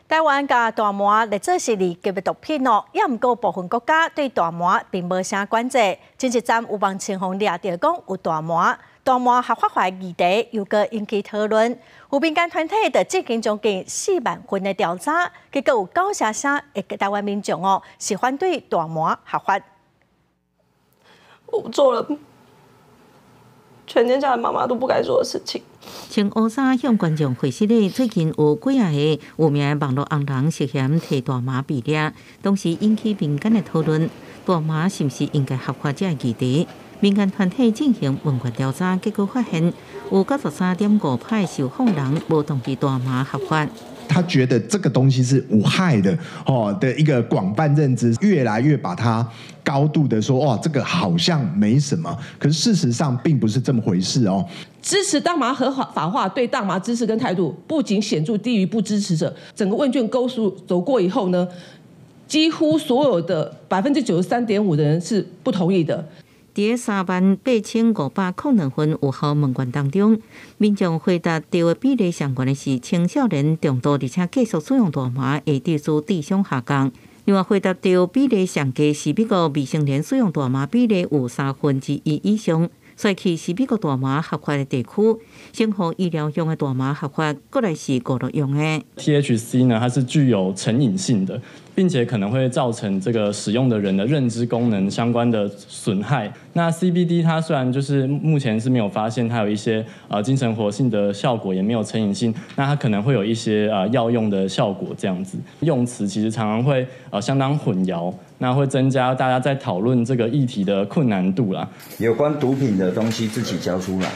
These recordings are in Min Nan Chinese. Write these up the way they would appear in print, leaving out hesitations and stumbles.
台灣共大麻列做是二級的毒品哦，也毋過部分國家對大麻並無啥管制。前一站有網清予掠著講有大麻，大麻合法化議題又閣引起討論。有民間團體就進行將近4萬份的調查，結果有93%的台灣民眾哦是反對大麻合法。我做了全天下的媽媽都不該做的事情。穿烏衫向觀眾回釋的，最近有幾仔个有名網路紅人涉嫌提大麻被掠，當時引起民間的討論，大麻是毋是應該合法這个議題。民間團體進行問卷調查，結果發現有93.5%受訪人無同意大麻合法。他覺得這個東西是無害的，哦的一個廣泛認知，越來越把它高度的說，哇，這個好像沒什麼，可是事實上並不是這麼回事哦。支持大麻合法化，對大麻知識跟態度不僅顯著低於不支持者，整個問卷勾數走過以後呢，幾乎所有的93.5%的人是不同意的。佇38,502份有效問卷當中，民眾回答對的比例上懸的是青少年重度而且繼續使用大麻會導致智商下降。另外回答對比例上低是美國未成年使用大麻比例有1/3以上。跩去是美國大麻合法的地區，先予醫療用的大麻合法，閣來是娛樂用的。 THC 呢，它是具有成癮性的，並且可能會造成這個使用的人的認知功能相關的損害。那 CBD 它雖然就是目前是沒有發現它有一些精神活性的效果，也沒有成癮性，那它可能會有一些藥用的效果，這樣子用詞其實常常會相當混淆。那會增加大家在討論這個議題的困難度啦。有關毒品的東西自己交出來。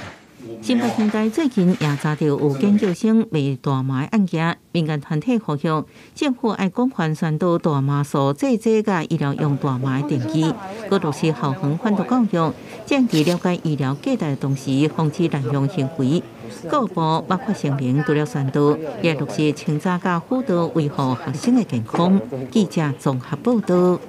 新北平台最近也查著有研究生賣大麻案件，民間團體呼籲政府愛廣泛宣導大麻素製劑佮醫療用大麻的定義，閣落實校園反毒教育，降低了解醫療價值的同時，防止濫用行為。各部包括聲明除了宣導，也落實清查佮輔導維護學生的健康。記者綜合報導。